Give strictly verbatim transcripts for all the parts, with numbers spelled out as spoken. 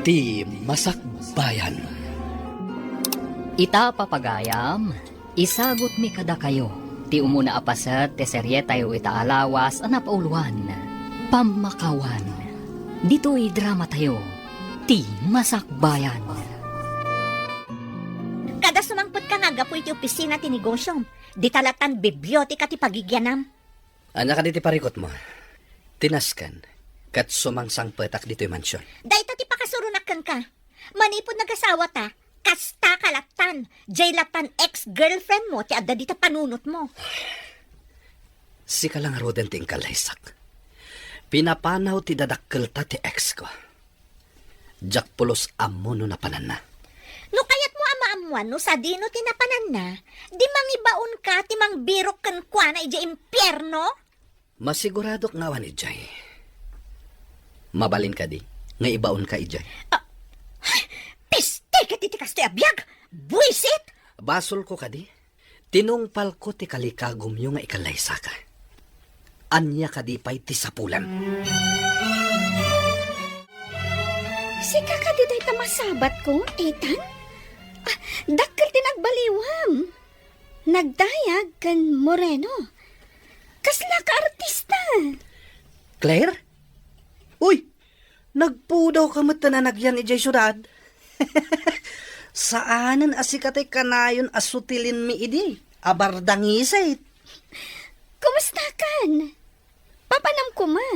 Ti Masakbayan. Ita, papagayam, isagutmi kadakayo ti umuna a paset ti serietayo ita a lawas a napauloan, Pammakawan. Ditoy dramatayo, Ti Masakbayan. Kada sumangpetka nga aggapu iti opisina ti negosyom, dita lattan biblioteka ti pagigianam. Ania kadi ti parikutmo? Ti nasken, ket sumangsangpetak ditoy mansion. Dayta ti pakasuronak kenka. Manipud nagasawata, kasta ka lattan. Jay lattan ex-girlfriend mo ti adda dita panunotmo. Sika la ngaruden ti inkallaysak. Pinapanaw ti dadakkelta ti ex ko. Diak pulos ammo no napananna. No kayatmo a maammuan no sadino ti napananna, di mangibaonka ti mangbirok kenkuana idiay impierno? Masiguradok nga awan idiay. Mabalin kadi nga ibaonka idiay? Ah, piste ket iti kastoy a biag! Buisit! Basolko kadi? Tinungpalko ti kalikagumyo nga ikallaysaka. Ania kadi pay ti sapulem? Sika kadi dayta masabatko, Ethan? Ah, dakkel ti nagbaliwam. Nagdayag ken moreno. Kasla ka artista. Claire? Uy, nagpudawka met ta nanagyan idiay siudad. Saanen a sika ti kanayon a sutilenmi idi a bardangisit. Kumustakan? Papanam koma?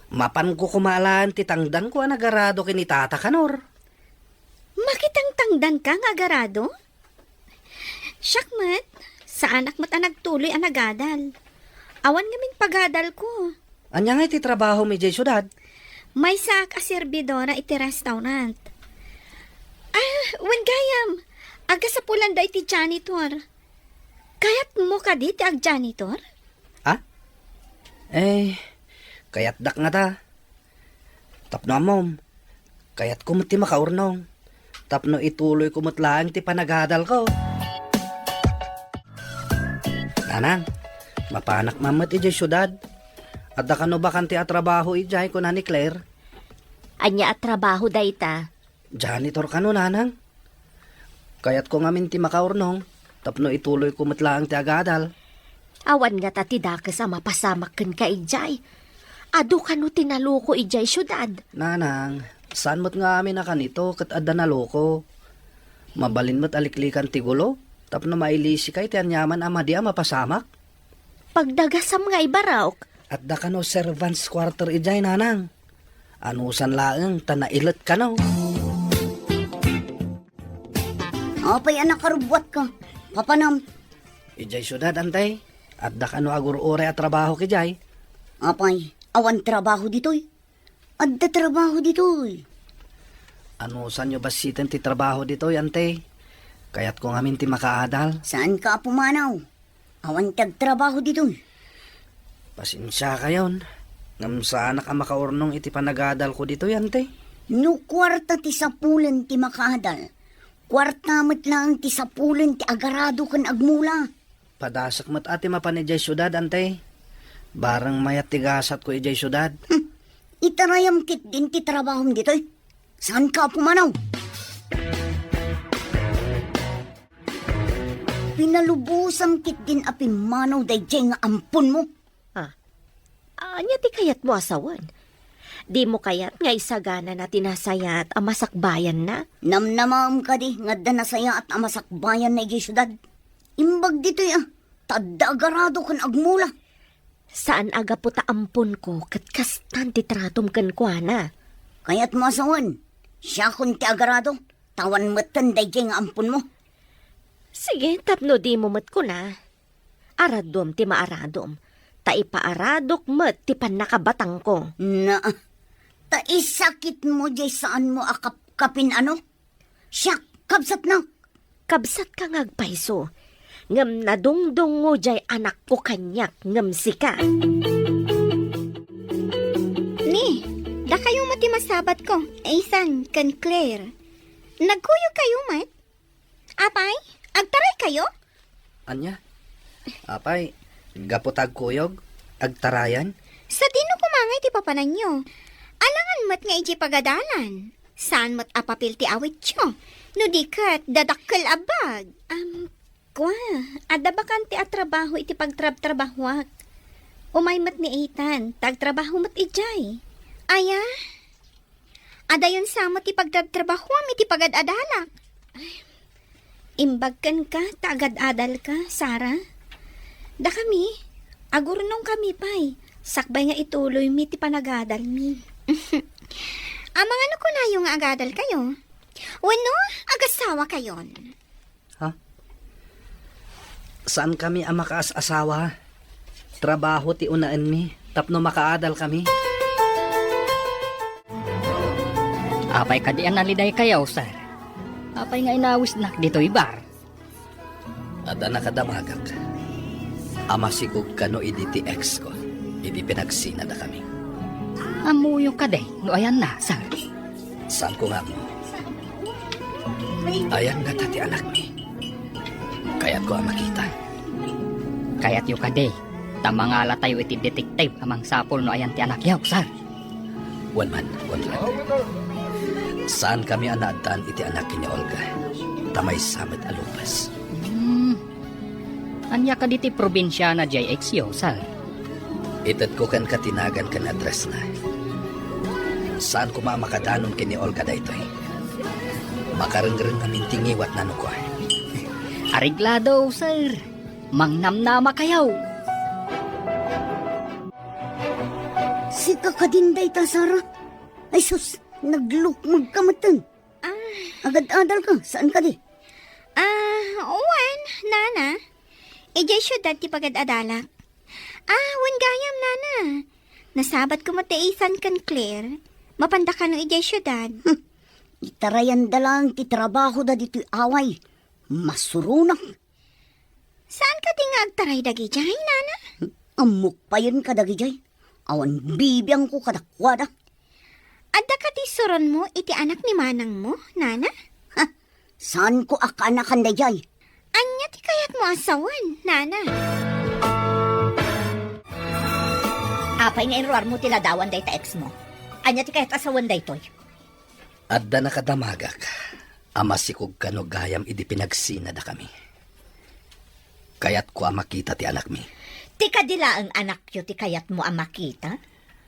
Mapanko koma laeng ti tangdanko a nagarado ken ni Tata Kanor. Makitangtangdanka nga agarado? Siak met, saanak met a nagtuloy a nagadal. Awan ngamin pagadalko. Ania ngay ti trabahom idiay siudad? Maysaak a serbidora iti restaurant. Ah, wen gayam, agasapulan dayta iti janitor. Kayatmo kadi ti agjanitor? Ah? Eh, kayatdak ngata. Tapno ammom, kayatko met ti makaurnong. Tapno ituloyko met laeng ti panagadalko. Nanang, mapanak man met idiay siudad. Adda kano bakante a trabaho idiay, kuna ni Claire. Ania a trabaho dayta? Janitor kano, nanang. Kayatko ngamin ti makaurnong, tapno ituloyko met laeng ti agadal. Awan ngata ti dakes a mapasamak kenka idiay? Adu kano ti naloko idiay siudad? Nanang, saan met ngamin a kanito ket adda naloko. Mabalin met a liklikan ti gulo, tapno mailisika iti aniaman a madi a mapasamak. Pagdagasam nga ibarok. Adda kano servants quarter idiay, nanang. Anusan laeng ta nailet kano. Apay a nakarubbuatka? Papanam? Idiay siudad, antay. Adda kano agur-uray a trabaho idiay? Apay, awan trabaho ditoy? Adda trabaho ditoy. Anusanyo bassiten ti trabaho ditoy, ante? Kayatko ngamin ti makaadal. Saanka a pumanaw? Awan ti agtrabaho ditoy. Pasensiakayon, ngem saanak a makaurnong iti panagadalko ditoy, ante. No kuarta ti sapulen ti makaadal, kuarta met laeng ti sapulen ti agarado ken agmula. Padasek met a ti mapan idiay siudad, ante. Bareng mayat ti gasatko idiay siudad. Hmm. Itarayam ketdin ti trabahom ditoy. Saanka a pumanaw? Pinalubosam ketdin a pimmanaw daydiay nga amponmo. Ah, ania ti kayatmo a sawen? Dimo kayat nga isaganana ti nasayaat a masakbayanna? Namnamaem kadi nga adda nasayaat a masakbayanna idiay siudad? Imbag ditoy a, ta adda agarado ken agmula. Saan a gapu ta amponko ket kastan ti tratom kenkuana. Kayatmo a sawen, siakon ti agarado, ta awan metten daydiay nga amponmo. Sige, tapno dimo met kuna. Aradom ti maaradom, ta ipaaradok met ti pannakabatangko. Naa, ta isakitmo diay saanmo a kapkapin-ano? Siak, kabsatnak. Kabsatka nga agpayso, ngem nadungdungngo diay anakko kaniak ngem sika. Ni, dakayo met ti masabatko, Ethan ken Claire. Nagkuyogkayo met? Apay, agtaraykayo? Ania? Apay, gapu ta agkuyog, agtarayan? Sadino koma ngay ti papananyo? Alangan met nga idiay pagadalan. Saan met a papel ti awityo? No di ket, dadakkel a bag. Am, kua, adda bakante a trabaho iti pagtrabtrabahoak. Umay met ni Ethan, ta agtrabaho met idiay. Aya? Adayon sa met ti pagtrabtrabahoam iti pagad-adalak. Ay, imbag kenka ta agad-adalka, Sarah. Dakami, agurnongkami pay, sakbay nga ituloymi ti panagadalmi. Amangan no kunayo nga agadalkayo? Wenno, agasawakayon? Ha? Saankami a makaas-asawa. Trabaho ti unaenmi tapno makaadalkami. Apay kadi a nalidaykayo, sir? Apay nga inawisnak ditoy bar? Adda nakadamagak a masikog kano idi ti ex ko, idi pinagsinadakami. Ammoyo kadi no ayanna, sir? Saanko nga ammo. Ayan ngata ti anakmi. Kayatko a makita. Kayatyo kadi, ta mangalatayo iti detective a mangsapul no ayan ti anakyo, sir. Wen man, Conrad. Saankami a naaddaan iti anak ken ni Olga. Ta maysa met a Lopez. Hmm. Ania kadi ti probinsiana diay exyo, sir? Itedko kenka ti nagan ken addressna. Saan koma a makadanon ken ni Olga daytoy. Makarengreng ngamin ti ngiwatna no kua. Areglado, sir. Mangnamnamakayo. Sika kadin dayta, Sarah? Ay sus, naglukmagka metten. Ah. Agad-adalka, saan kadi? Ah, wen, nana. Idiay siudad ti pagad-adalak. Ah, wen gayam, nana. Nasabatko met ti Ethan ken Claire. Mapanda kano idiay siudad? Hmm. Itarayanda laeng ti trabahoda ditoy away. Masuronak. Saan kadi nga agtaray dagidiay, nana? Ammok payen kadagidiay. Awan bibiangko kadakuada. Adda kadi suronmo iti anak ni manangmo, nana? Ha? Saanko a kaanakan daydiay? Ania ti kayatmo a sawen, nana? Apay nga inruarmo ti ladawan dayta ex mo? Ania ti kayat a sawen daytoy? Adda nakadamagak a masikog kano gayam idi pinagsinadakami. Kayatko a makita ti anakmi. Ti kadi laeng anakyo ti kayatmo a makita?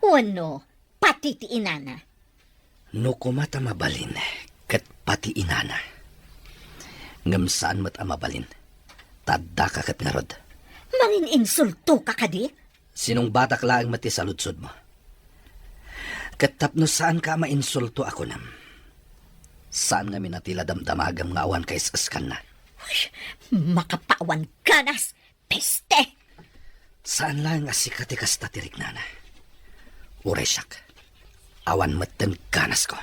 Wenno, pati ti inana? No koma ta mabalin, ket pati inana. Ngem saan met a mabalin, ta addaka ket ngarud. Mangininsultoka kadi? Sinungbatak laeng met ti saludsodmo. Ket tapno saanka a mainsulto a kunam, saan ngamin a ti la damdamagam nga awan kaes-eskanna. Uy, makapawan ganas! Peste! Saan laeng a sika ti kasta ti riknana. Uray siak, awan metten ganasko.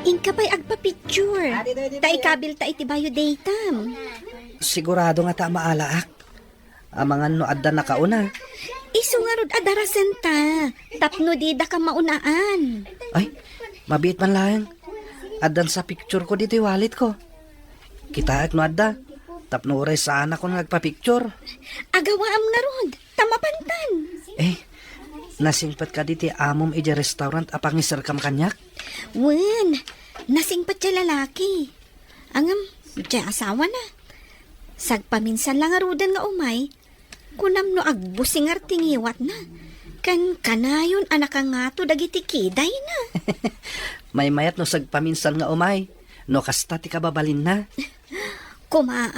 Inka pay agpa-picture. Ta ikabilta iti bayo datam. Sigurado ngata a maalaak. Amangan no adda nakauna. Isu ngarud a darasenta, tapno didaka maunaan. Ay, mabiit man laeng. Addan sa picture ko ditoy wallet ko. Kitaek no adda, tapno uray saanakon nga agpa-picture. Agawaam ngarud, ta mapantan. Eh, nasingpet kadi ti amom idiay restaurant a pangiserkam kaniak? Wen, nasingpet ti lalaki. Ngem, diay asawana. Sagpaminsan la ngaruden nga umay, kunam no agbusingar ti ngiwatna, ken kanayon a nakangato dagiti kidayna. Maymayat no sagpaminsan nga umay, no kasta ti kababalinna. Kumaa,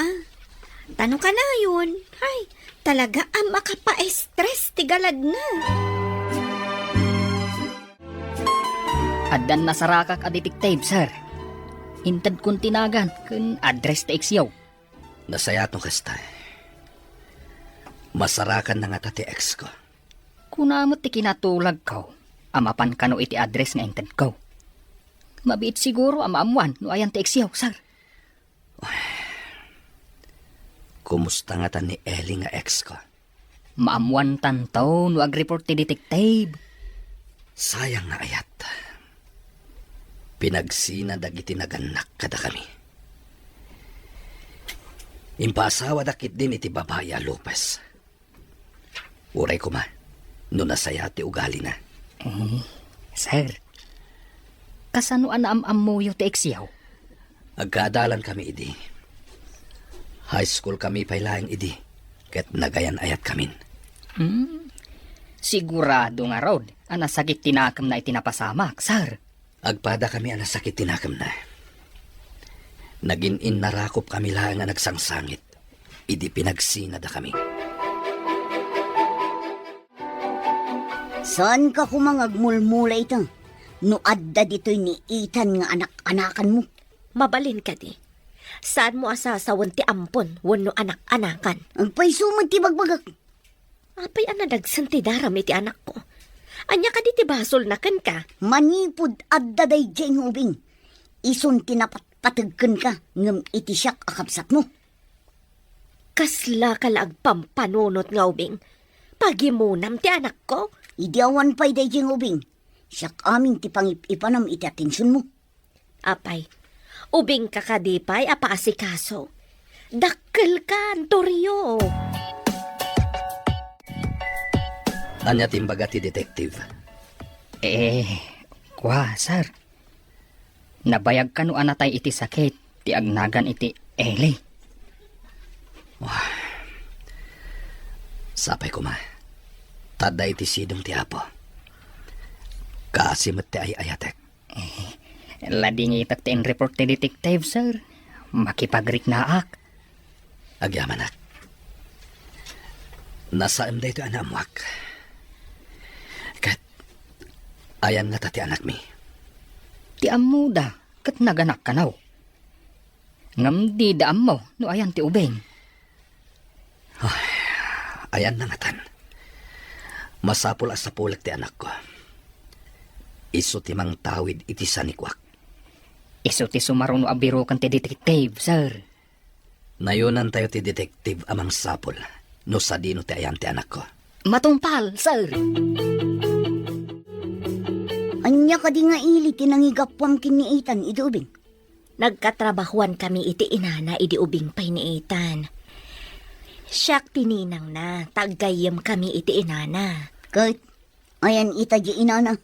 ta no kanayon, ay, talaga a makapaestres ti galadna. Addan nasarakak a detective, sir. Intedkon ti nagan ken address ti exyo. Nasayaat no kasta. Masarakanna ngata ti exko. Kuna met ti kinatulagko a mapan kano iti address nga intedko. Mabiit siguro a maammuan no ayan ti exyo, sir. Kumusta ngata ni Ellie nga exko? Maammuantanto no agreport ti detective. Sayang nga ayat. Pinagsina dagiti nagannak kadakami. Impaasawadak ketdin iti babai a Lopez. Uray koma, no nasayaat ti ugalina. Eh, sir, Kasano a naam-ammoyo ti iksiw? Agkaadalankami idi. High school kami pay laeng idi, ket nagayan-ayatkamin. Hmm. Sigurado ngarud a nasakit ti nakemna iti napasamak, sir. Agpadakami a nasakit ti nakemna. Nagin-innarakopkami laeng a nagsangsangit idi pinagsinadakami. Saanka koma nga agmulmula ita no adda ditoy ni Ethan nga anak-anakanmo? Mabalin kadi, saanmo a sasawen ti ampon wenno anak-anakan? Agpayso met ti bagbagak. Apay a nadagsen ti daram iti anakko? Ania kadi ti basolna kenka? Manipud adda daydiay nga ubing, isun ti napatpateg kenka ngem iti siak a kabsatmo. Kaslaka la agpampanunot nga ubing? Pagimonam ti anakko? Idi awan pay daydiay nga ubing, siak amin ti pangip-ipanam iti atensionmo. Apay, ubingka kadi pay a paasikaso? Dakkelka, Antorio! Ania ti imbaga ti detective? Eh, kua, sir. Nabayag kano a natay iti sakit ti agnagan iti Eli? Wah. Sapay koma. Ta adda iti sidong ti Apo. Kaasi met ti ay-ayatek. Eh, ladingitak ti in-report ti detective, sir. Makipagriknaak. Agyamanak. Nasaem daytoy a naammoak. Ket, ayan ngata ti anakmi? Ti ammoda, ket naganak kano. Ngem dida ammo no ayan ti ubing. Ay, ayan nangatan. Masapul a sapulek ti anakko. Isu ti mangtawid iti sanikuak. Isu ti sumaruno a biroken ti detective, sir. Nayonantayo ti detective a mangsapul no sadino ti ayan ti anakko. Matungpal, sir. Ania kadi nga ili ti nangigapuam ken ni Ethan idi ubing? Nagkatrabahoan kami iti inana idi ubing pay ni Ethan. Siak ti ninangna, ta aggayyem kami iti inana. Ket ayan ita di inana?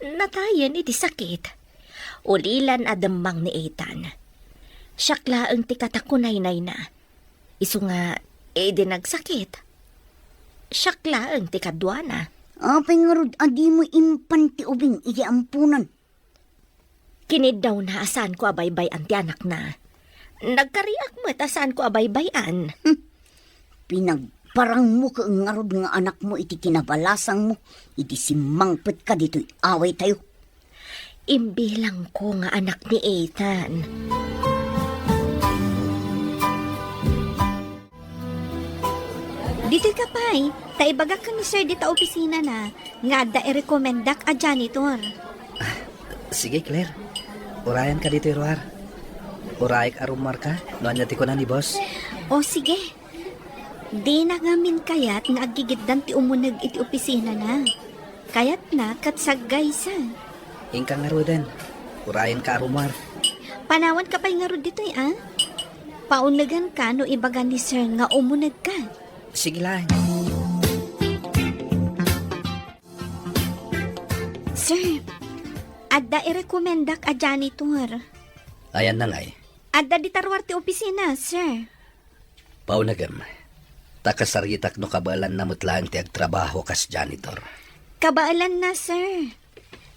Natayen iti sakit. Ulilan a demmang ni Ethan. Siak laeng ti katakunaynayna. Isu nga, idi nagsakit, siak laeng ti kaduana. Apay ngarud a dimo impan ti ubing iti amponan? Kiniddawna a saanko a baybay-an ti anakna. Nagkariak met a saanko a baybay-an. Hmm. Pinagparangmo ket ngarud nga anakmo iti kinabalasangmo idi simmangpetka ditoy awaytayo. Imbilangko nga anak ni Ethan. Ditoy ka pay, ta ibagak ken ni Sir dita opisinana nga adda irekomendak a janitor. Ah, sige, Claire. Urayanka ditoy ruar. Urayek a rumuarka no ania ti kuna ni boss. O, sige. Dina ngamin kayat nga aggigiddan ti umuneg iti opisinana. Kayatna ket saggaysa. Inka ngaruden. Urayenka a rumuar. Panawanka pay ngarud ditoy, a? Pauneganka no ibaga ni Sir nga umunegka. Sige laeng. Sir, adda irekomendak a janitor. Ayanna ngay? Adda dita ruar ti opisina, sir. Paunegem, ta kasaritak no kabaelanna met laeng ti agtrabaho kas janitor. Kabaelanna, sir.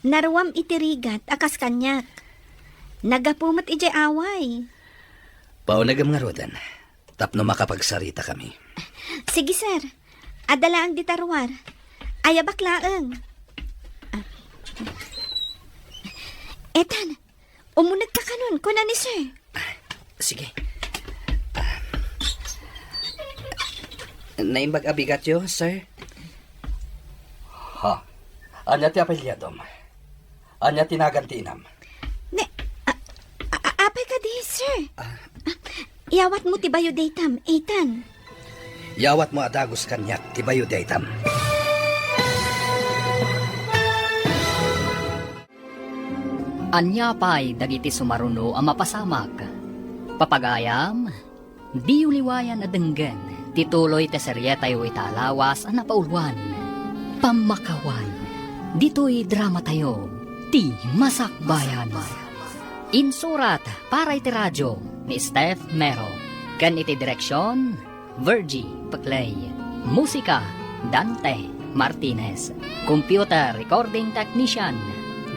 Naruam iti rigat a kas kaniak. Naggapu met idiay away. Paunegem ngaruden, tapno makapagsaritakami. Sige, sir. Adda laeng dita ruar. Ayabak laeng. Ah. Ethan, umunegka kanon, kuna ni sir. Sige. Naimbag a bigatyo, sir? Ha? Ania ti apelyadom? Ania ti nagan ti inam? Ne, a, a, a, apay kadi, sir? Ah. Ah, iyawatmo ti biodata-m, Ethan. Iyawatmo a dagus kaniak ti biodata-m. Ania pay dagiti sumaruno a mapasamak? Papagayam, diyo liwayan a denggen ti tuloy ti serietayo ita a lawas a napauluan, Pammakawan. Ditoy dramatayo, Ti Masakbayan. Insurat para iti radio ni Steph Mero. Ken iti direksion, Virgie Peclay. Musika, Dante Martinez. Computer recording technician,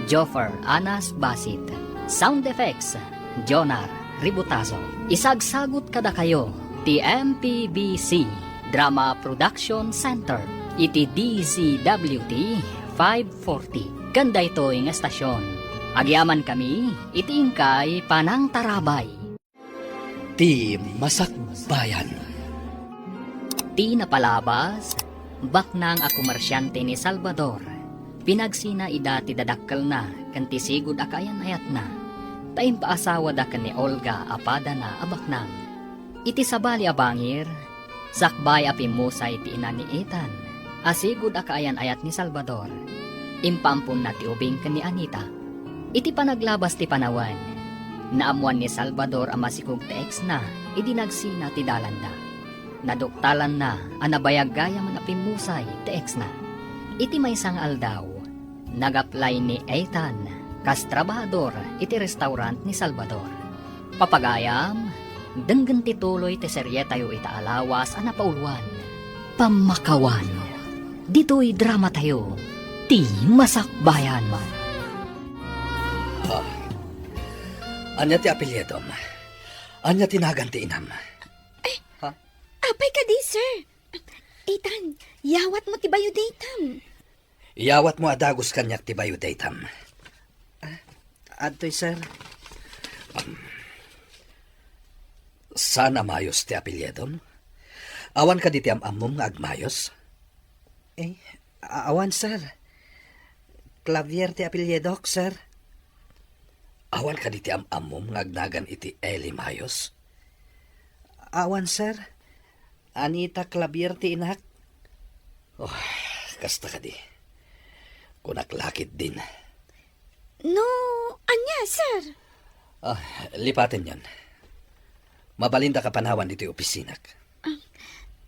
Joffer Anas Basit. Sound effects, Jonar Ributazo. Isagsagut kadakayo ti M P B C Drama Production Center iti D Z W T five forty. Ken daytoy nga estasion, agyamankami iti inkay panangtarabay. Ti Masakbayan. Ti napalabas, baknang a komersiante ni Salvador. Pinagsina ida ti dadakkelna ken ti sigud a kaayan-ayatna, ta impaasawada ken ni Olga a padana a baknang. Iti sabali a bangir, sakbay a pimmusay ti ina ni Ethan a sigud a kaayan-ayat ni Salvador. Impaamponna ti ubing ken ni Anita. Iti panaglabas ti panawen, naammoan ni Salvador a masikog ti exna idi nagsina ti dalanda. Naduktalanna a nabayag gayam a pimmusay ti exna. Iti maysa nga aldaw, nag-apply ni Ethan kas trabahador iti restaurant ni Salvador. Papagayam, denggen ti tuloy ti serietayo ita a lawas a napauluan, Pammakawan. Ditoy dramatayo, Ti Masakbayan. Ah, ania ti apelyidom? Ania ti nagan ti inam? Ha? Apay kadi, sir? Ethan, yawatmo ti bayo daytam. Yawatmo a dagus kaniak ti bayo daytam. Ah, adtoy, sir. Um, saan a Mayos ti apelyidom? Awan kadi ti am-ammom nga agmayos? Eh, a-, awan, sir. Clavier ti apelyidok, sir. Awan kadi ti am-ammom nga agnagan iti Eli Mayos? Awan, sir. Anita Clavier ti inak. Oh, kasta kadi. Kunak la ketdin. No, ania, sir? Ah, lipatenyon. Mabalindak a panawan ditoy opisinak. Ah,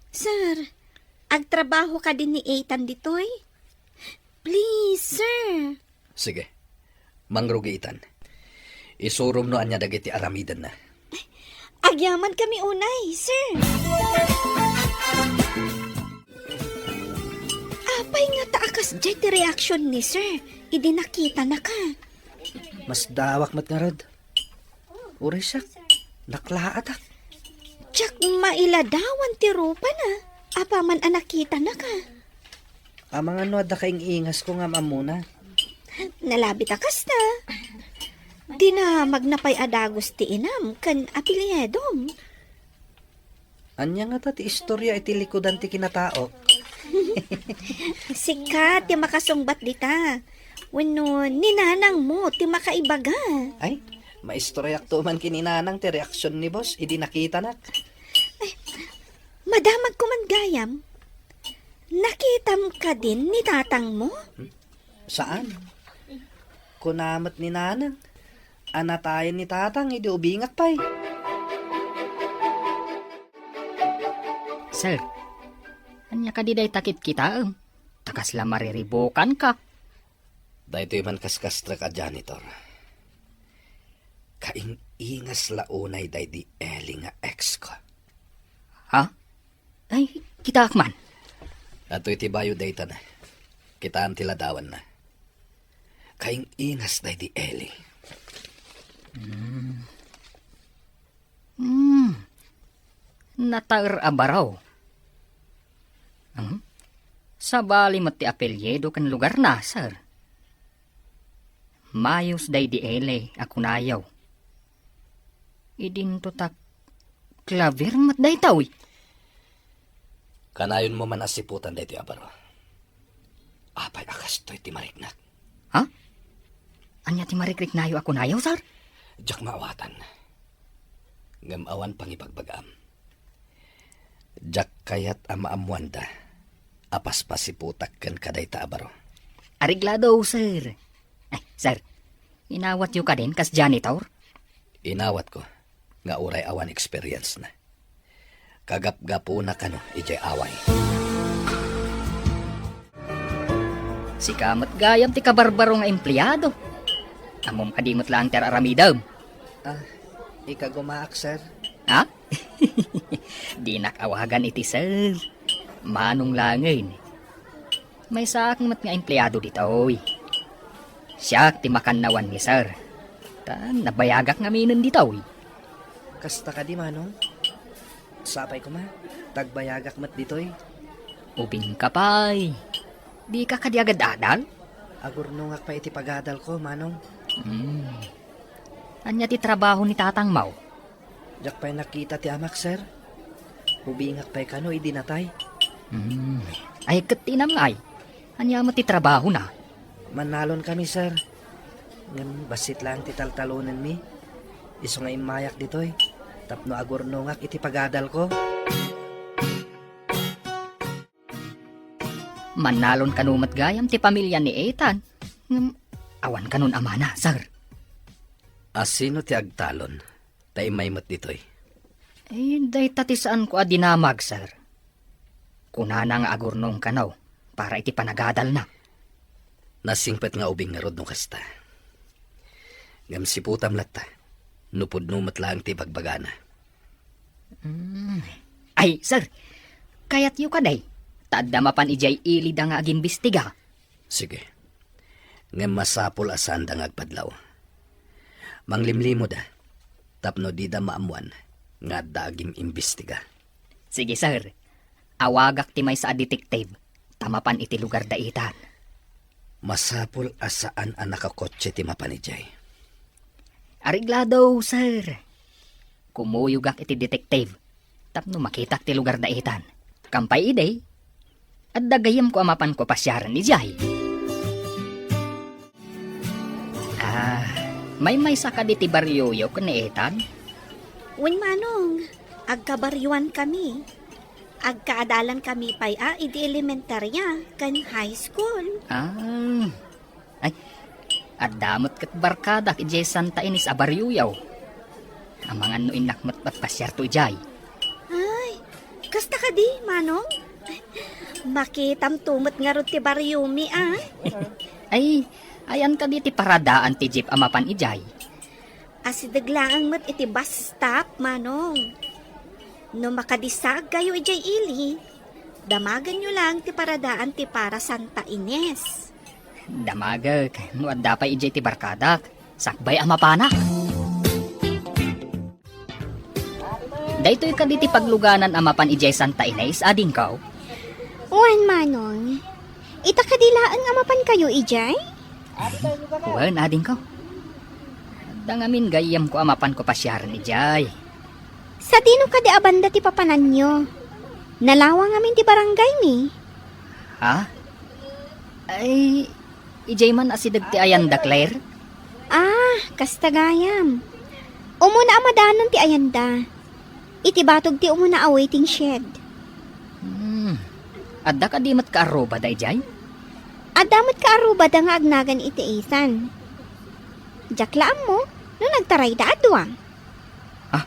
sir, agtrabaho kadi ni Ethan ditoy? Please, sir. Sige. Mangrugi, Ethan. Isurom no ania dagiti aramidenna. Agyamankami unay, sir. Apay ngata a kasdiay ti reaksion ni sir idi nakitanaka? Masdawak met ngarud. Uray siak, naklaatak. Diak mailadawan ti rupana, apaman a nakitanaka. Amangan no adda kaing-ingasko nga am-ammona. Nalabit a kasta. Dinamagna pay a dagus ti inam ken apelyidom. Ania ngata ti istoria iti likudan ti kinataok? Sika ti makasungbat dita. Wenno ni nanangmo ti makaibaga. Ay, maistoriakto man ken ni nanang ti reaksion ni boss idi nakitanak. Ay, madamagko man gayam. Nakitam kadin ni tatangmo? Hmm? Saan? Kuna met ni nanang a natayen ni tatang idi ubingak pay. Sir, ania kadi dayta kitkitaem? Ta kasla mariribukanka. Daytoy man kaskastrek a janitor. Kaing-ingas la unay daydi Eli nga ex ko. Ha? Ay, kitaak man. Adtoy ti bayo dayta na. Kitaem ti ladawanna. Kaing-ingas daydi Eli. Hmm. Hmm. Nataer a baro. Hmm? Sabali met ti apelyido ken lugarna, sir. Mayos daydi Eli a kunayo. Idinto ta Clavier met daytoy. Kanayonmo man a siputan daytoy a baro. Apay a kastoy ti mariknak? Ha? Ania ti marikriknayo a kunayo, sir? Diak maawatan. Ngem awan pangibagbagaam. Diak kayat a maammoanda a paspasiputak ken kadayta a baro. Areglado, sir. Ay, sir, inawatyo kadin kas janitor? Inawatko, nga uray awan experience na. Kagapgapuna kano idiay away. Sika met gayam ti kabarbaro nga empleado. Ammom kadi met laeng ti ar-aramidem? Ah, ikagumaak, sir. Ha? Dinak awagan iti sir. Manong laengen. Maysaak met nga empleado ditoy. Siak ti makannawan ni sir. Ta nabayagak ngaminen ditoy. Kasta kadi, Manong? Sapay koma, ta agbayagak met ditoy. Ubingka pay. Dika kadi agad-adal? Agurnongak pay iti pagadalko, Manong. Hmm. Ania ti trabaho ni tatangmo? Diak pay nakita ti amak, sir. Ubingak pay kano idi natay. Hmm. Ay, ket ti inam ngay. Ania met ti trabahona? Mannalon kami, sir. Ngem bassit laeng ti taltalonenmi. Isu nga immayak ditoy tapno agurnongak iti pagadalko. Mannalon kano met gayam ti pamilya ni Ethan. Ngem awan kanon amana, sir. A, sino ti agtalon ta immay met ditoy? Eh, dayta ti saanko a dinamag, sir. Kunana nga agurnong kano para iti panagadalna. Nasingpet nga ubing ngarud no kasta. Ngem siputam latta no pudno met laeng ti ibagbagana. Hmm. Ay, sir, kayatyo kadi ta adda mapan idiay ilida nga agimbestiga? Sige. Ngem masapul a saanda nga agpadlaw. Manglimlimoda tapno dida maammoan nga adda agim-imbestiga. Sige, sir. Awagak ti maysa a detective ta mapan iti lugar da Ethan. Masapul a saan a nakakotse ti mapan idiay. Areglado, sir. Kumuyogak iti detective tapno makitak ti lugar da Ethan. Kampay idi, adda gayyemko a mapanko pasiaren idiay. Ah, maymaysa kadi ti barioyo ken ni Ethan? Wen, Manong, agkabarioan kami. Agkaadalan kami pay a idi elementarya ken high school. Ah. Ay, adda met ket barkadak idiay Santa Ines a barioyo. Amangan no innak met patpasiarto idiay. Ay, kasta kadi, Manong? Makitamto met ngarud ti bariomi, a? Ay, ayan kadi ti paradaan ti jeep a mapan idiay? Asideg laeng met iti bus stop, Manong. No makadisaagkayo idiay ili, damagenyo laeng ti paradaan ti para Santa Ines. Damagek no adda pay idiay ti barkadak, sakbay a mapanak. Daytoy kadi ti pagluganan a mapan idiay Santa Ines, adingko? Wen, Manong. Ita kadi laeng a mapankayo idiay? Wen, adingko. Adda ngamin gayyemko a mapanko pasiaren idiay. Sadino kadi a banda ti papananyo? Nalawa ngamin ti barangaymi. Ha? Ay, idiay man asideg ti ayanda, Claire? Ah, kasta gayam. Umuna a madanon ti ayanda. Iti batog ti umuna a waiting shed. Hmm. Adda kadi met kaarrubada idiay? Adda met kaarrubada nga agnagan iti Ethan. Diak la ammo no nagtarayda a dua. Ah,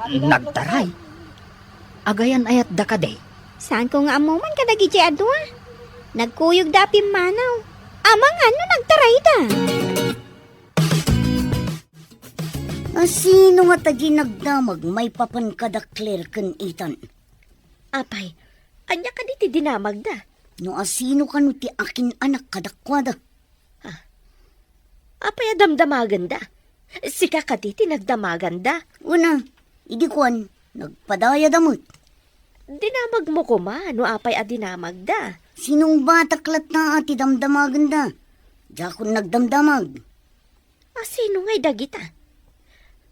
nagtaray? Agayan ayatda kadi? Saanko nga ammo man kadagiti a dua. Nagkuyogda a pimmanaw. Amangan no nagtarayda. A, sino ngata diay nagdamag maipapan kada Claire ken Ethan? Apay, ania kadi ti dinamagda? No a, sino kano ti akin-anak kadakuada? Ah, apay a damdamaganda? Sika kadi ti nagdamaganda? Una, idi kuan, nagpadayada met. Dinamagmo koma no apay a dinamagda. Sinungbatak latta a ti damdamaganda. Diakon nagdamdamag. A, sino ngay dagita?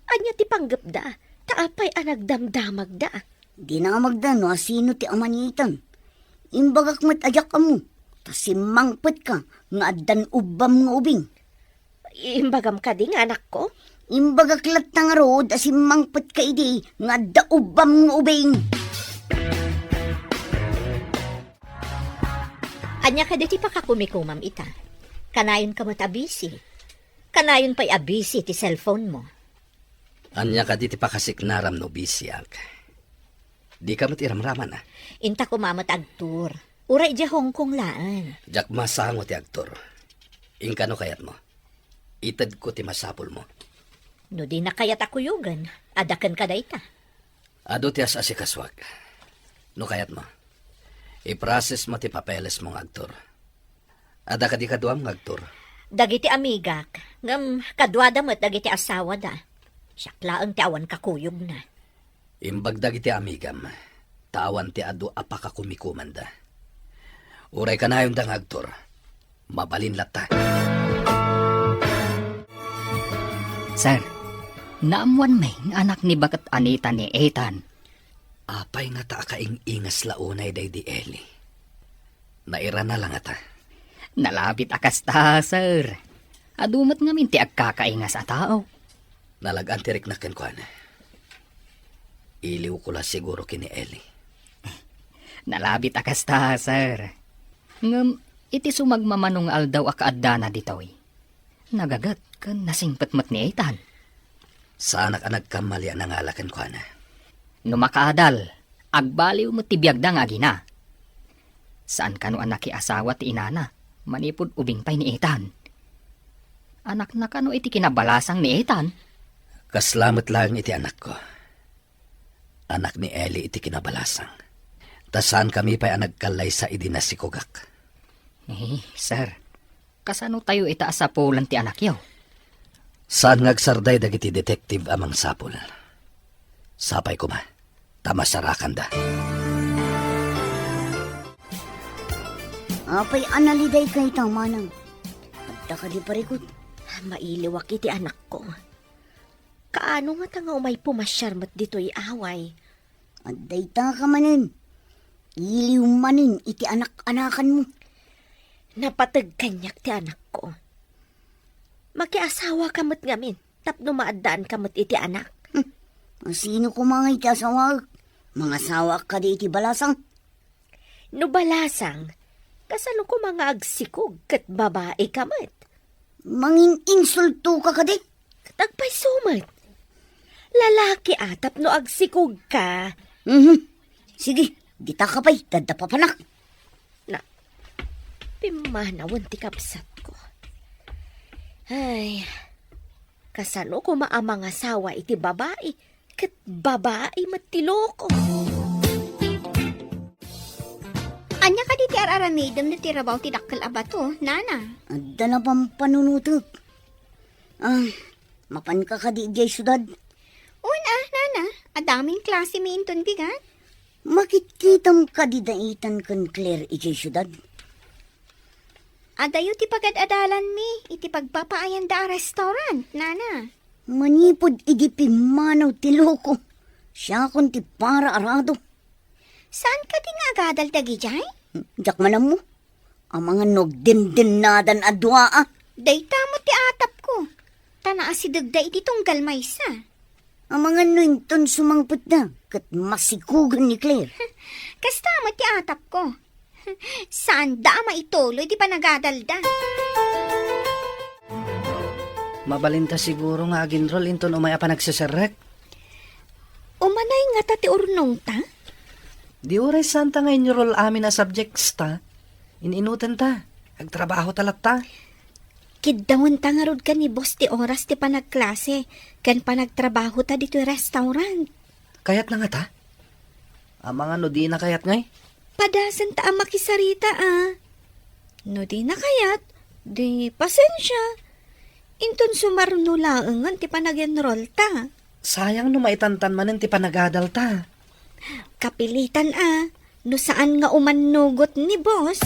Ania ti panggepda ta apay a nagdamdamagda? Dinamagda no a sino ti ama ni Ethan. Imbagak met a diak ammo, ta simmangpetka nga addan ubbam nga ubing. Imbagam kadi nga anakko? Imbagak latta ngarud a simmangpetka idi nga adda ubbam nga ubing. Ania kadi ti pakakumikumam ita? Kanayon ka met a busy. Kanayon pay a busy ti cellphone mo. Ania kadi ti pakasiknaram no busyak? Dika met iramraman, a? Inta koma met agtur. Uray idiay Hong Kong laeng. Diak masango ti agtur. Inkano kayatmo? Itedko ti masapulmo. No dina kayat a kuyogen, adda kenka dayta. Adu ti as-asikasuak. No kayatmo, i-processmo ti papelesmo nga agtur. Adda kadi kaduam nga agtur? Dagiti amigak, ngem kaduada met dagiti asawada. Siak laeng ti awan kakuyogna. Imbag dagiti amigam, ta awan ti adu a pakakumikomanda. Uray kanayonda nga agtur, mabalin latta. Sir, naammoanmi nga anak ni baket Anita ni Ethan. Apay ngata a kaing-ingas la unay daydi Eli? Nairana la ngata? Nalabit a kasta, sir. Adu met ngamin ti agkakaingas a tao. Nalag-an ti riknak kenkuana. Iliwko la siguro ken ni Eli. Nalabit a kasta, sir. Ngem iti sumagmamano nga aldaw a kaaddana ditoy, nagaget ken nasingpet met ni Ethan. Saanak a nagkamali a nangala kenkuana. No makaadal, agbaliw met ti biagda nga agina. Saan kano a nakiasawa ti inana manipud ubing pay ni Ethan? Anakna kano iti kinabalasang ni Ethan? Kasla met laeng iti anakko. Anak ni Eli iti kinabalasang. Ta saankami pay a nagkallaysa idi nasikogak. Eh, sir, kasano tayo ita a sapulan ti anakyo? Saan nga agsarday dagiti detective a mangsapul. Sapay koma, ta masarakanda. Apay a nalidayka ita, manang? Adda kadi parikut? Mailiwak iti anakko. Kaano ngata nga umay pumasiar met ditoy away? Adda ita ka manen. Iliw manen iti anak-anakanmo. Napateg kaniak ti anakko. Makiasawa ka met ngamin tapno maaddaan ka met iti anak. Hmm. Sino koma nga iti asawaek? Mangasawaak kadi iti balasang? No balasang, kasano koma nga agsikog ket babai ka met? Mangin-insulto ka kadi? Ket agpayso met. Lalaki a tapno agsikog ka. Mhm. Sige, dita ka pay, dadda papanak. Na, pimmanawen ti kabsatko. Ay, kasano koma a mangasawa iti babai, ket babai met ti loko. Ania kadi ti ar-aramidem no ti rabaw ti dakkel a bato, nana? Adda la pampanunotek. Ah, mapanka kadi idiay siudad? Wen a, nana, adda amin klasemi inton bigat. Makitkitam kadi daitan ken Claire idiay siudad? Adayo ti pagad-adalanmi iti pagpapaayanda a restaurant, nana. Manipud idi pimmanaw ti loko, siakon ti para arado. Saan kadi nga agadal dagidiay? Diak man ammo. Amangan no agdindennadan a dua a. Dayta met ti atapko. Ta naasidegda iti tunggal maysa. Amangan no inton sumangpetda ket masikugan ni Claire. Kasta met ti atapko. Saanda a maituloy ti panagadalda. Mabalinta siguro nga aginrol inton umay a panagseserrek. Umanay ngata ti urnongta? Di uray saanta nga inrol amin a subjects ta. In-inutenta. Agtrabahota latta. Kiddawenta ngarud ken ni boss ti oras ti panagklase ken panagtrabahota ditoy restaurant. Kayatna ngata? Amangan no dina kayat ngay? Padasenta a makisarita a. No dina kayat, di pasensia. Inton sumarno laengen ti panag-enrollta. Sayang no maitantan manen ti panagadalta. Kapilitan a, no saan nga umannugot ni boss.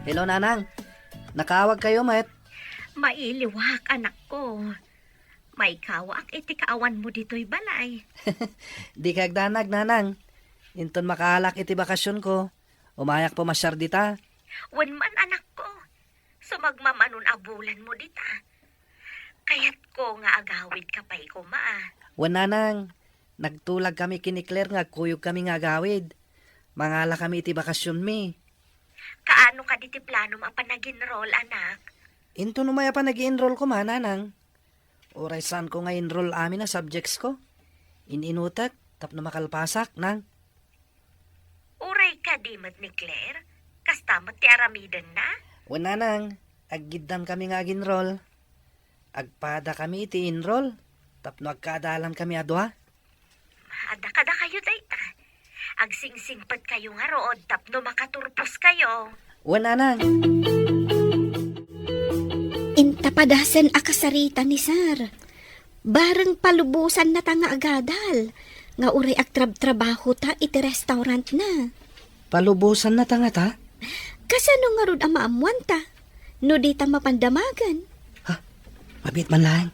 Hello, Nanang. Nakaawag kayo met? Mailiwak, anakko. Maikawaak iti kaawanmo ditoy balay. Di kagdanag, Nanang. Inton makaalak iti bakasionko, umayak pumasiar dita. Wen man, anakko. Sumagmamanon a bulanmo dita. Kayatko nga agawidka pay koma. Wen, Nanang, nagtulagkami ken ni Claire nga agkuyogkami nga agawid. Mangalakami iti bakasionmi. Kaano kadi ti planom a panag-enroll, anak? Inton umay a panag-enroll koma, Nanang. Uray saanko nga enroll amin a subjectsko. In-inutek tapno makalpasak, Nang. Uray kadi met ni Claire? Kasta met ti aramidenna? Wen, nanang, aggiddankami nga ag-enroll. Agpadakami iti enroll tapno agkaadalankami a dua. Adda kadakayo dayta. Agsingsingpetkayo ngarud tapno makaturposkayo. Wen, nanang. Inta padasen a kasarita ni Sir. Bareng palubosannata nga agadal, nga uray agtrabtrabahota iti restaurantna. Palubosannata ngata? Kasano ngarud a maammoanta no dita mapan damagen? Ha? Mabiit man laeng.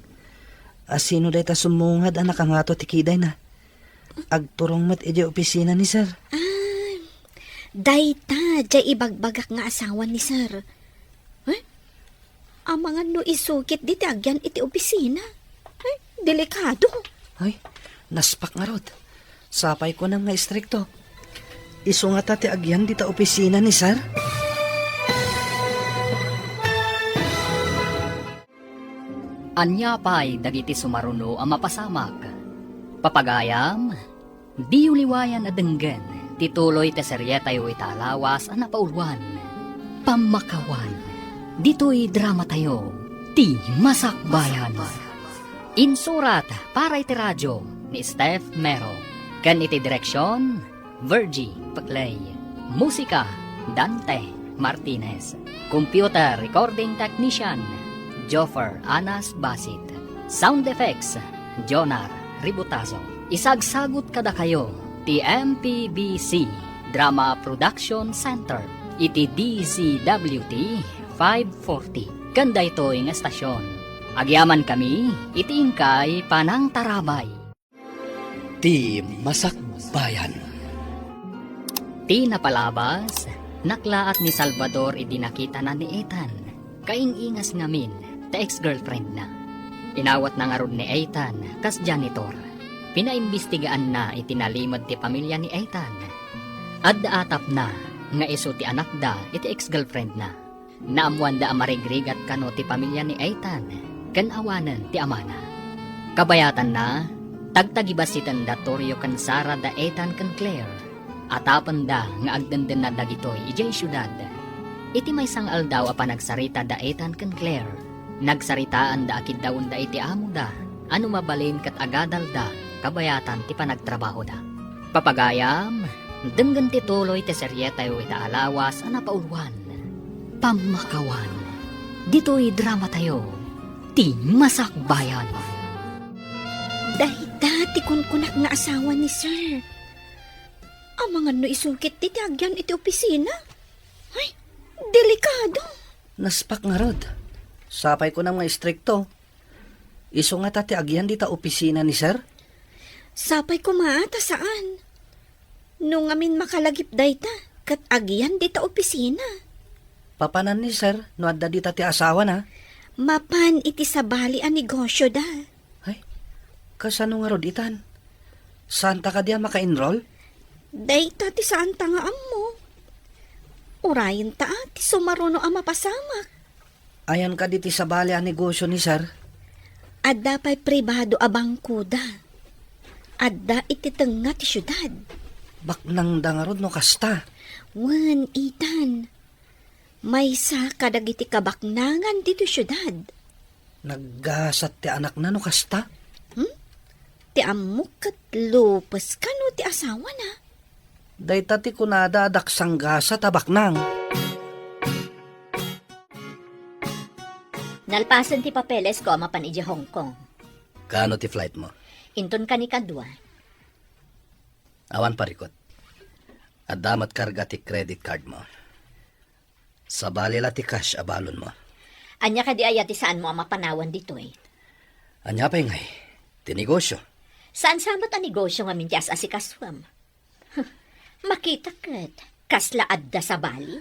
A, sino dayta summungad a nakangato ti kidayna? Agturong met idiay opisina ni Sir. Ah, dayta diay ibagbagak nga asawa ni Sir. Eh? Amangan no isukit dita agyan iti opisina. Eh, delikado. Ay, naspak ngarud. Sapay kunam nga istrikto. Isu ngata ti agyan dita opisina ni Sir? Ania pay dagiti sumaruno a mapasamak? Papagayam, diyo liwayan a denggen ti tuloy ti serietayo ita a lawas a napauluan, Pammakawan. Ditoy dramatayo, Ti Masakbayan. Insurat para iti radio ni Steph Mero, ken iti direksion, Virgie Peclay. Musika, Dante Martinez. Computer recording technician, Joffer Anas Basit. Sound effects, Jonar Ributazo. Isagsagut kadakayo ti M P B C Drama Production Center iti D Z W T five forty. Ken daytoy nga estasion, agyamankami iti inkay panangtarabay. Ti Masakbayan. Ti napalabas, naklaat ni Salvador idi nakitana ni Ethan. Kaing-ingas ngamin ti ex-girlfriendna. Inawatna ngarud ni Ethan kas janitor. Pinaimbistigaanna iti nalimed ti pamilya ni Ethan. Adda atapna nga isu ti anakda iti ex-girlfriendna. Naammoanda a marigrigat kano ti pamilya ni Ethan ken awanen ti amana. Kabayatanna, tagtagibassitenda Torio ken Sara da Ethan ken Claire. Atapenda nga agdendennad dagitoy idiay siudad. Iti maysa nga aldaw a panagsarita da Ethan ken Claire, nagsaritaanda a kiddawenda iti amoda a no mabalin ket agadalda kabayatan ti panagtrabahoda. Papagayam, denggen ti tuloy ti serietayo ita a lawas a napauluan, Pammakawan. Ditoy dramatayo, Ti Masakbayan. Dayta ti kunkunak nga asawa ni Sir. Amangan no isukit ti agyan iti opisina. Ay, delikado. Naspak ngarud. Sapay kunam nga istrikto. Isu ngata ti agyan dita opisina ni Sir? Sapay koma ta saan. No ngamin makalagip dayta, ket agyan dita opisina. Papanan ni Sir no adda dita ti asawana? Mapan iti sabali a negosyoda. Ay, kasano ngarud itan? Saanta kadi a maka-enroll? Dayta ti saanta nga ammo. Urayenta ti sumaruno a mapasamak. Ayan kadi ti sabali a negosyo ni Sir? Adda pay pribado a bangkoda. Adda iti tengnga ti siudad. Baknangda ngarud no kasta? Wen, Ethan. Maysa kadagiti kabaknangan ditoy siudad. Naggasat ti anakna no kasta? Hmm? Ti ammok ket Lopez kano ti asawana? Dayta ti kunada a daksanggasat a baknang. Nalpasen ti papelesko a mapan idiay Hong Kong. Kaano ti flight mo? Inton kanikadua. Awan parikut. Adda met karga ti credit card mo. Sabali la ti cash a balon mo. Ania kadi aya ti saanmo a mapanawan ditoy? Ania pay ngay? Ti negosyo. Saan sa met a negosyo ngamin ti as-asikasuem? Huh, makita ket, kasla adda sabali?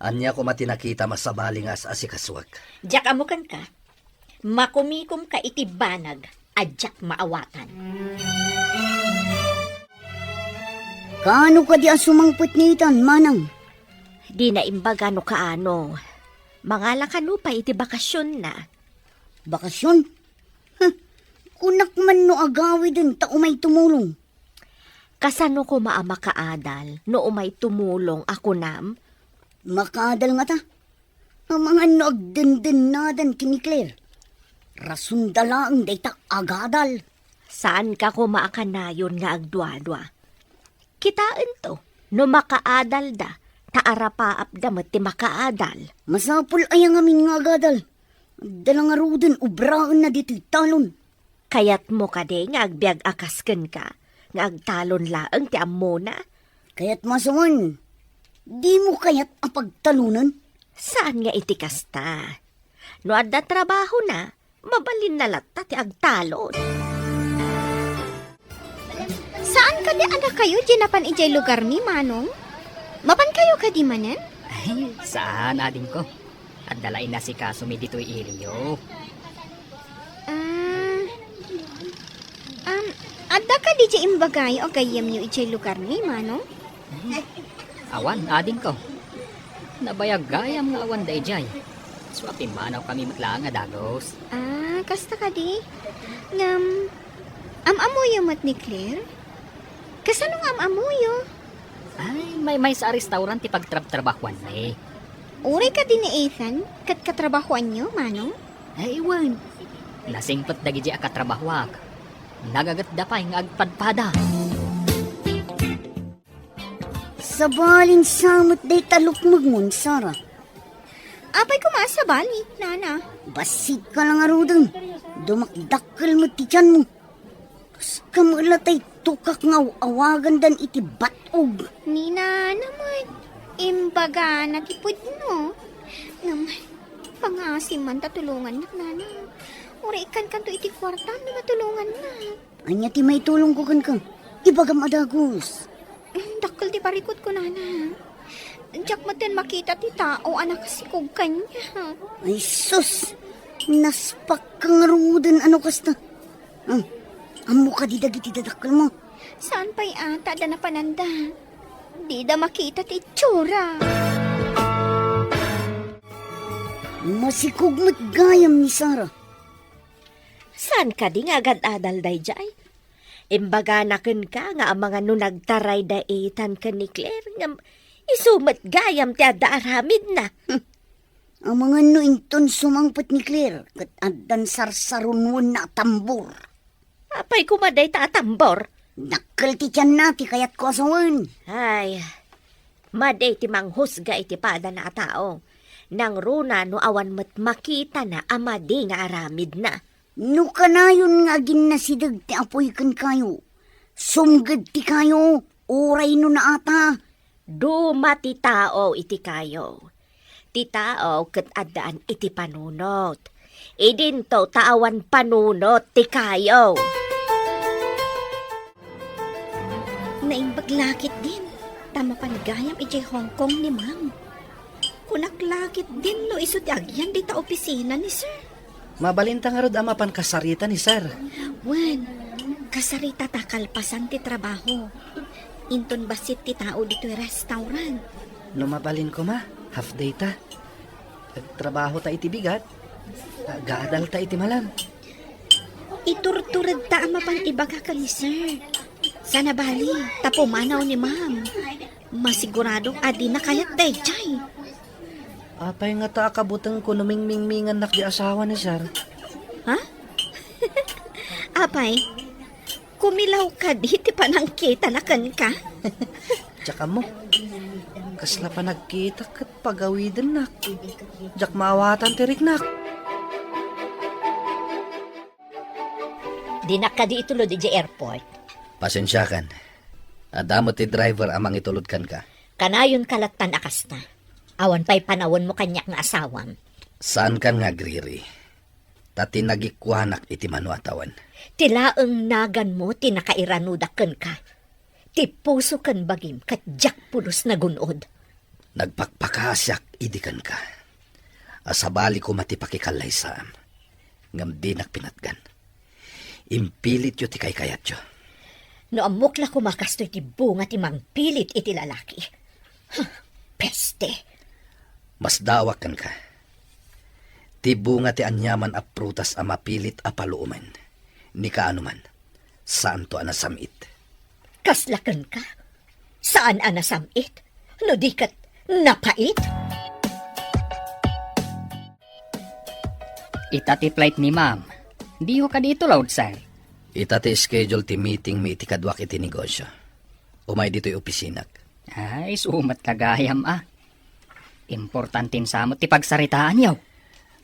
Ania koma ti nakitam a sabali nga as-asikasuek? Diak ammo kenka. Makumikomka iti banag a diak maawatan. Kaano kadi a sumangpet ni Ethan, manang? Dina imbaga no kaano. Mangala kano pay iti bakasionna. Bakasyon? Huh, kunak man no agawiden ta umay tumulong. Kasano koma a makaadal no umay tumulong a kunam? Makaadal ngata. Amangan no agdendennadan ken ni Claire. Rasonda laeng dayta agadal. Saanka koma a kanayon nga agduadua. Kitaento, no makaadalda, ta arapaapda met ti makaadal. Masapul aya ngamin nga agadal? Adda la ngaruden obraenna ditoy talon. Kayatmo kadi nga agbiag a kas kenka, nga agtalon laeng ti ammona? Kayatmo a sawen, dimo kayat a pagtalonen? Saan nga iti kasta. No adda trabahona, mabalinna latta ti agtalon. Saan kadi a dakayo diay napan idiay lugarmi, Manong? Mapankayo kadi manen? Ay, saan, adingko. Adda la inasikasomi ditoy iliyo. Ah, um, adda kadi diay imbagayo a gayyemyo idiay lugarmi, Manong? Awan, adingko. Nabayag gayam nga awan daydiay. So, a pimmanawkami met laeng a dagus. Ah, kasta kadi? Ngem, am-ammoyo met ni Claire? Kasano nga am-ammoyo? Ay, maymaysa a restaurant ti pagtrabtrabahuanmi. Uray kadi ni Ethan, ket katrabahuanyo, Manong? Ay, wen. Nasingpet dagiti a katrabahuak. Nagagetda pay nga agpadpada. Sabalin sa met dayta lukmegmo, Sara. Apay koma a sabali, Nana? Bassit ka la ngaruden. Dumakdakkel met ti tianmo. Kas-, kamela tay tukak nga aw-awagandan iti bat-og. Ni Nana met, imbagana ti pudno. Ngem, pangaasim man ta tulongannak, Nana. Uray ikkankanto iti kuartam no matulongannak. Ania ti maitulongko kenka? Ibagam a dagus. Dakkel ti parikutko, Nana. Diak metten makita ti tao a nakasikog kaniak. Ay, sus! Naspak ka ngaruden a no kasta. Hmm, ammo kadi dagiti dadakkelmo? Saan pay a, ta adda napananda. Dida makita ti itsura. Masikog met gayam ni Sara. Saan kadi nga agad-adal daydiay? Imbagana kenka nga amangan no nagtaray da Ethan ken ni Claire, ngem isu met gayam ti adda aramidna. Hmm. Amangan no inton sumangpet ni Claire, ket addan sarsarunwenna a tambor. Apay koma dayta a tambor? Dakkel ti tianna ti kayatko a sawen. Ay, madi ti manghusga iti padana a tao. Nangruna no awan met makitana a madi nga aramidna. No kanayon nga aginnasideg ti apuy kenkayo, sumged ti kayo, uray no naata. Duma ti tao iti kayo. Ti tao ket addaan iti panunot. Idinto ta awan panunot ti kayo. Naimbag la ketdin, ta mapan gayam idiay Hong Kong ni Ma'am. Kunak la ketdin no isu ti agyan dita opisina ni Sir. Mabalinta ngarud a mapan kasarita ni Sir. Wen, kasarita ta kalpasan ti trabaho. Inton bassit ti tao ditoy restaurant. No mabalin koma, half day ta. Agtrabaho ta iti bigat, agadal ta iti malam. Iturtured ta a mapan ibaga ken ni Sir. Sana bali, ta pumanaw ni Ma'am. Masiguradong a dina kayat daydiay. Apay ngata a kabutengko no mingmingmingannak di asawa ni Sir? Ha? Apay, kumilaw kadi ti panangkitana kenka? Diak ammo. Kasla panagkita ket pagawidennak. Diak maawatan ti riknak. Dinak kadi itulod idiay airport. Pasensiakan. Adda met ti driver a mangitulod kenka. Kanayonka lattan a kasta. Awan pay panawenmo kaniak nga asawam. Saankan nga agriri. Ta ti nagikuanak iti mano a tawen. Ti laeng naganmo ti nakairanudak kenka. Ti puso ken bagim ket diak pulos nagun-od. Nagpakpakaasiak idi kenka. A sabali koma ti pakikallaysaam, ngem dinak pinatgan. Impilityo ti kaykayatyo. No ammok la koma kastoy ti bunga ti mangpilit iti lalaki. Huh, peste! Masdaawak kenka. Ti bunga ti aniaman a prutas a mapilit a paluomen, ni kaano man, saanto a nasam-it. Kasla kenka? Saan a nasam-it? No di ket napait? Ita ti flight ni Ma'am. Diyo kadi itulod, sir? Ita ti schedule ti meeting mi iti kaduak iti negosyo. Umay ditoy opisinak. Ay, sumat ka gayam, a. Importante sa met ti pagsaritaanyo.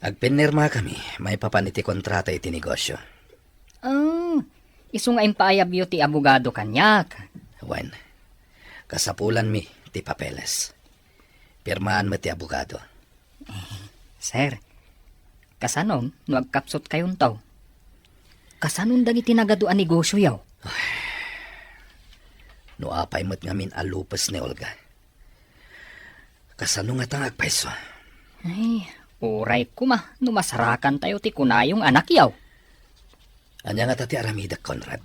Agpinirmakami maipapan iti kontrata iti negosyo. Oh, isu nga impaayabyo ti abogado kaniak. Wen, kasapulanmi ti papeles. Pirmaan met ti abogado. Sir, kasanom no agkapsutkayonto? Kasanon dagiti nagadu a negosioyo? No apay met ngamin a lupes ni Olga? Kasano ngata nga agpayso? Ay, uray koma no masarakantayo ti kunayo nga anakyo. Ania ngata ti aramidek, Conrad?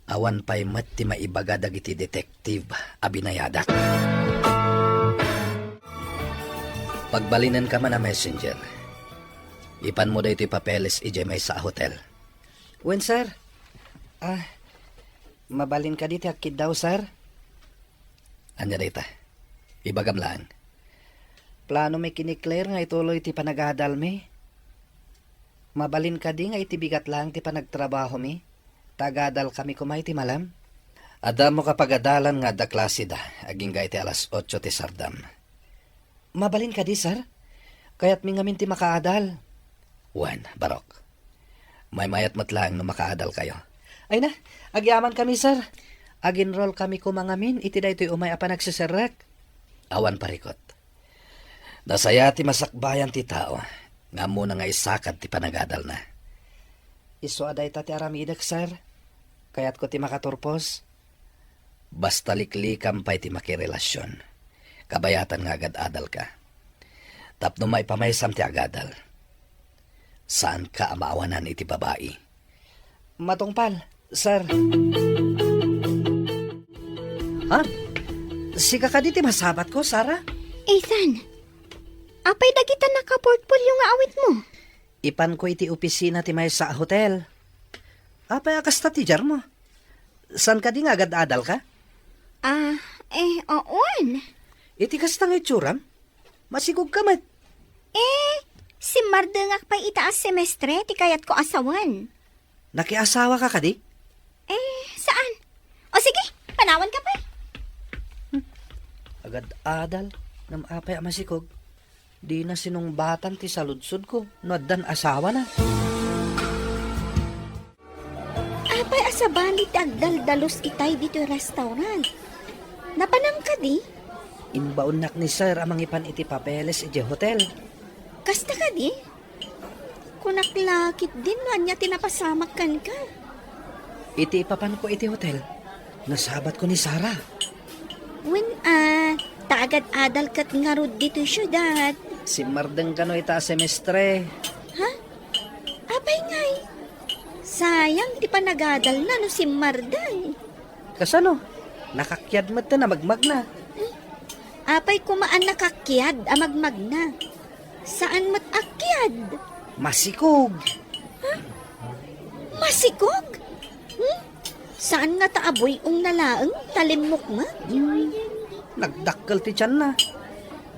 Awan pay met ti maibaga dagiti detective a binayadak. Pagbalinenka man a messenger. Ipanmo daytoy papeles idiay maysa a hotel. Wen, sir. Ah, mabalin kadi ti agkiddaw, sir? Ania dayta? Ibagam laeng. Plano mi ken ni Claire nga ituloy ti panagadalmi. Mabalin kadi nga iti bigat laeng ti panagtrabahomi, ta agadalkami koma iti malem? Adda amok a pagadalan nga adda klaseda agingga iti alas otso ti sardam. Mabalin kadi, sir? Kayatmi ngamin ti makaadal. Wen, Barok. Maymayat met laeng no makaadalkayo. Ay na, agyamankami, sir. Ag-enrollkami koma ngamin iti daytoy umay a panagseserrek. Awan parikut. Nasayaat ti masakbayan ti tao nga ammona nga isakad ti panagadalna. Isu a dayta ti aramidek, sir. Kayatko ti makaturpos. Basta liklikam pay ti makirelasion, kabayatan nga agad-adalka. Tapno maipamaysam ti agadal, saanka a maawanan iti babai. Matungpal, sir. Ha? Sika kadi ti masabatko, Sarah? Ethan, apay dagita nakaportfolio nga awitmo? Ipanko iti opisina ti maysa a hotel. Apay a kasta ti diarmo? Saan kadi nga agad-adalka? Ah, eh, wen. Iti kasta nga itsuram? Masikogka met. Eh, simmardengak pay ita a semestre ti kayatko a sawen. Nakiasawaka kadi? Eh, saan? O sige, panawanka pay. Agad-adal, ngem apay a masikog? Dina sinungbatan ti saludsodko no addan asawana. Apay a sabali ti agdaldalus itay ditoy restaurant? Napanam kadi? Imbaonnak ni sir a mangipan iti papeles idiay hotel. Kasta kadi? Kunak la ketdin no ania ti napasamak kenka. Iti ipapanko iti hotel, nasabatko ni Sarah. Wen a, ta agad-adal ket ngarud ditoy siudad. Simmardeng kano ita a semestre. Ha? Apay ngay? Sayang ti panagadalna no simmardeng. Kasano? Nakakiad met ti namagmagna. Apay koma a nakakiad a magmagna? Saan met a kiad. Masikog. Ha? Masikog? Hmm? Saan ngata a buy-ong na laeng ta limmukmuk? Hmm. Nagdakkel ti tianna.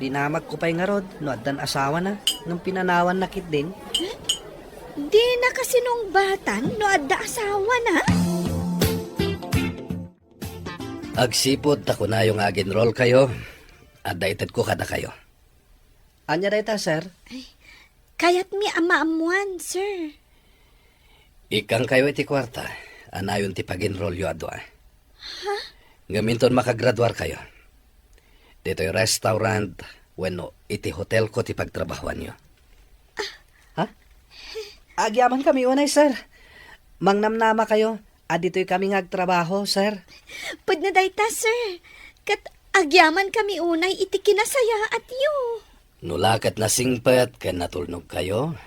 Dinamagko pay ngarud no addan asawana, ngem pinanawanna ketdin. Dina kasinungbatan no adda asawana? Agsipud ta kunayo nga ag-enrollkayo, adda itedko kadakayo. Ania dayta, sir? Ay, kayatmi a maammuan, sir. Ikkangkayo iti kuarta, a nayon ti pag-enrollyo a dua. Ha? Ngem inton makagraduarkayo, ditoy restaurant wenno iti hotelko ti pagtrabahoanyo. Ha? Agyamankami unay, sir. Mangnamnamakayo a ditoy kami nga agtrabaho, sir. Pudno dayta, sir. Ket agyamankami unay iti kinasayaatyo. No la ket nasingpet ken natulnogkayo,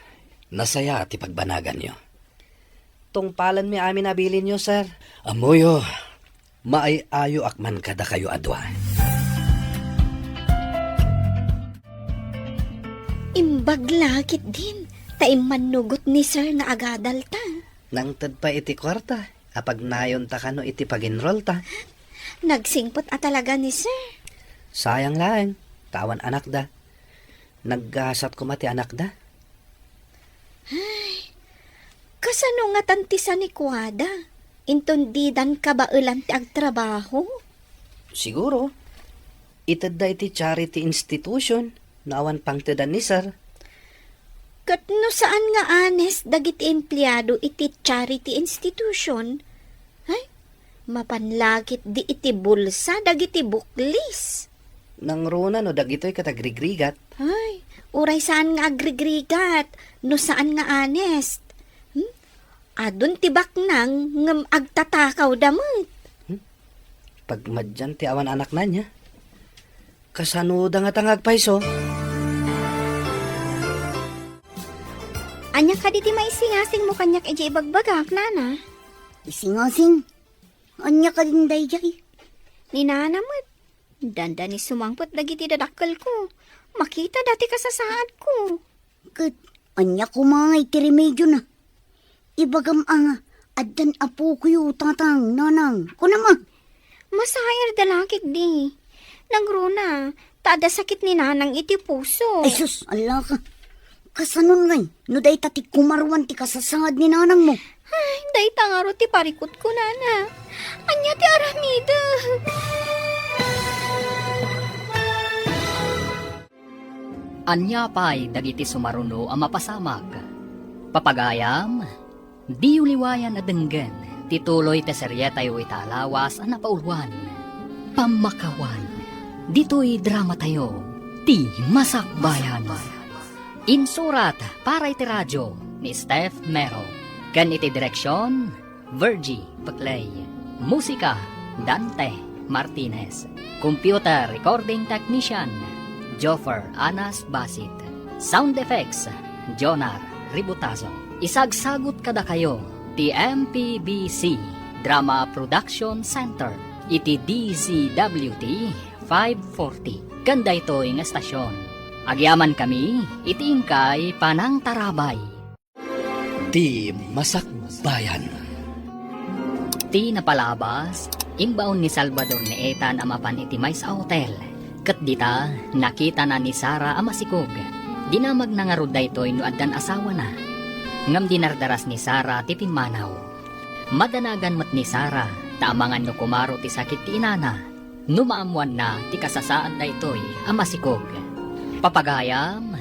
nasayaat ti pagbanaganyo. Tungpalenmi amin a bilinyo, sir. Ammoyo, maay-ayoak man kadakayo a dua. Imbag la ketdin ta immannugot ni sir nga agadalta. Nangted pay iti kuarta a pagnayonta kano iti pag-enrollta. Nagsingpet a talaga ni sir. Sayang laeng, ta awan anakda. Naggasat koma ti anakda. Kasano ngatan ti sanikuada? Inton didan kabaelan ti agtrabaho? Siguro, itedda iti charity institution no awan pangtedan ni Sir. Ket no saan nga honest dagiti empleado iti charity institution, ay, mapan la ketdi iti bulsa dagiti buklis. Nangruna no dagitoy ket agrigrigat. Ay, uray saan nga agrigrigat, no saan nga honest. Hmm? Adun ti baknang ngem agtatakawda met. Hmm? Pagmadian ti awan anakna nia. Kasanoda ngata nga agpayso? Ania kadi ti maisingasingmo kaniak idiay ibagbagak, nana? Isingasing? Ania kadin daydiay? Ni nana met. Dandani sumangpet dagiti dadakkelko. Makitada ti kasasaadko. Ket ania koma ngay ti remediona? Ibagam a nga, addan apokoyo, tatang, nanang. Kunam a. Masairda la ketdi. Nangruna, ta adda sakit ni nanang iti puso. Ay sus, ala ka. Kasanon ngay, no dayta ti kumaruan ti kasasaad ni nanangmo? Ay, dayta ngarud ti parikutko, nana. Ania ti aramidek? Ania pay dagiti sumaruno a mapasamak? Papagayam, diyo liwayan a denggen ti tuloy ti serietayo ita a lawas a napauluan, Pammakawan. Ditoy dramatayo, ti Masakbayan. Insurat para iti radio ni Steph Mero, ken iti direksion, Virgie Peclay. Musika, Dante Martinez. Computer recording technician, Joffer Anas Basit. Sound effects, Jonar Ributazo. Isagsagut kadakayo ti M P B C Drama Production Center iti D Z W T five forty. Ken daytoy nga estasion, agyamankami iti inkay panangtarabay. Ti Masakbayan. Ti napalabas, imbaon ni Salvador ni Ethan a mapan iti maysa a hotel. Ket dita, nakitana ni Sara a masikog. Dinamagna ngarud daytoy no addan asawana. Ngem dinardaras ni Sara ti pimmanaw. Madanagan met ni Sara, ta amangan no kumaro ti sakit ti inana. No maammoanna ti kasasaad daytoy a masikog. Papagayam,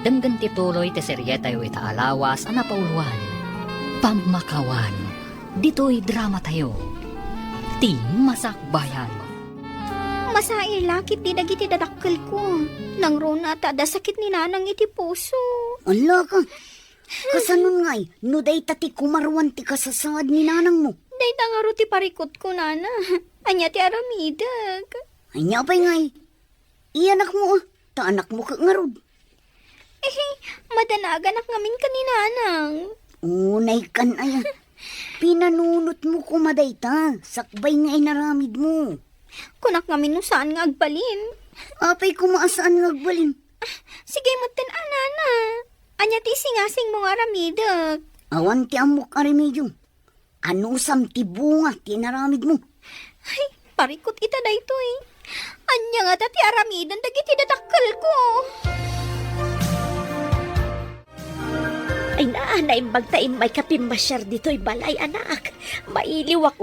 denggen ti tuloy ti serietayo ita a lawas a napauluan, Pammakawan. Ditoy dramatayo, ti Masakbayan. Masair la ketdi dagiti dadakkelko. Nangruna ta adda sakit ni nanang iti puso. Ala ka, kasanon ngay, no dayta ti kumaruan ti kasasaad ni nanangmo? Dayta ngarud ti parikutko, nana. Ania ti aramidek? Ania pay ngay? Iyanakmo a, ta anakmo ket ngarud. Eh, madanaganak ngamin ken ni nanang. Unay kan aya. Pinanunotmo koma dayta, sakbay nga inaramidmo. Kunak ngamin no saan nga agbalin. Apay koma a saan nga agbalin? Sige metten a, nana. Ania ti isingasingmo nga aramidek? Awan ti ammok a remedio. Anusam ti bunga ti inaramidmo? Ay, parikut ita daytoy. Ania ngata ti aramiden dagiti dadakkelko? Ay na, naimbag ta immayka pimmasiar ditoy balay, anak. Mailiwak